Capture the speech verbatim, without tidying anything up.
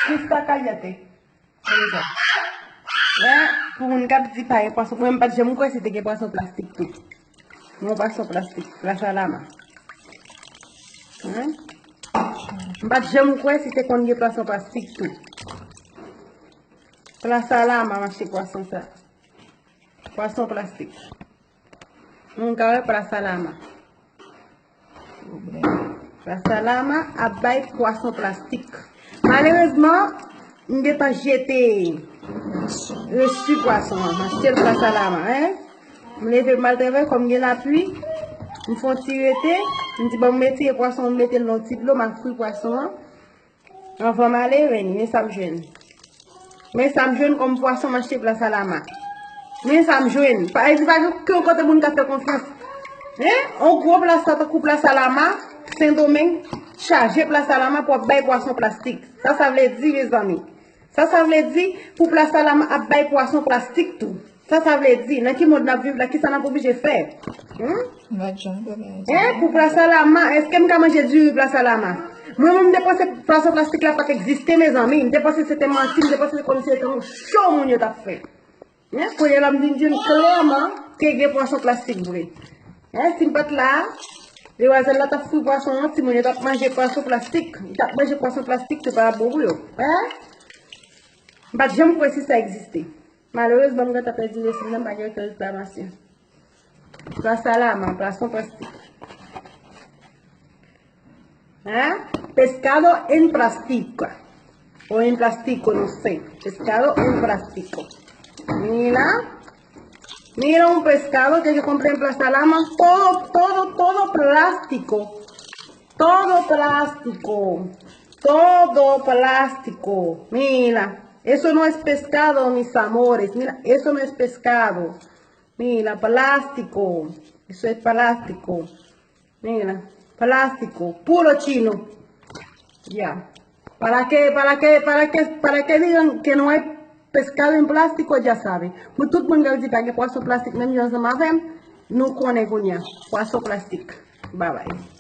Esta callate. Pou moun k ap di pa gen pwason, mwen m pa t janm kwè si te gen pwason plastik tou. Yon pwason plastik, plas a lama. Hein? M pa t janm kwè si te konn gen pwason plastik tou. Plas a lama mache pwason sa. Pwason plastik. Moun ka wè plas a lama. Plas a lama ap bay pwason plastik. Malerezman, m gentan jete restu pwason an. M achte l plas a lama, hein? M leve m al travay, kòm gen lapli, m fè yon ti rete, m di, "Bon, m retire pwason an, m mete l nan yon ti dlo, m a fri pwason an." Anvan m ale, men, men sa m jwenn. Men sa m jwenn kòm pwason m achte plas a lama. Men sa m jwenn. Pa, e di pa gen okenn kote moun ka fè konfyans. Hein? On gwo plas sa tankou plas a lama, Sendomeng, chaje plas a lama pou ap bay pwason plastik. Sa sa vle di, mezanmi? Sa sa vle di pou plas a lama ap bay pwason plastik tou? Sa sa vle di? Nan ki mond n ap viv la? Kisa n ap oblije fè? Hmm? Hein? Pou plas a lama, èske m ka manje diri plas a lama? Mwen menm, m te panse pwason plastik la pa t egziste, mezanmi. M te panse se te manti, m te panse se kòmsi se te yon show moun yo t ap fè. Hein? Kounye a la, m vin jwenn klèman ke gen pwason plastik vre. Hein? Si m pa t la, demwazèl la t ap fri pwason an, timoun yo t ap manje pwason plastik. Yo t ap manje pwason plastik, se pa bon pou yo. Hein? M pa t janm kwè si sa egziste. Malerezman, m gentan pèdi resim nan, m pa gen okenn reklamasyon. Plas a lama, pwason plastik. Hein? Pescado en plástico. O en plástico, no sé. Pescado en plástico. Mira. Mira un pescado que yo compré en Plaza Lama. Todo, todo, todo plástico. Todo plástico. Todo plástico. Mira, eso no es pescado, mis amores. Mira, eso no es pescado. Mira, plástico. Eso es plástico. Mira, plástico. Puro chino. Ya. Para que, para que, para que, para que digan que no hay pescado en plástico, ya sabe. Pou tout moun k ap di pa gen pwason plastik, menm jan ansanm avè m, nou konnen kounye a. Pwason plastik. Bye bye.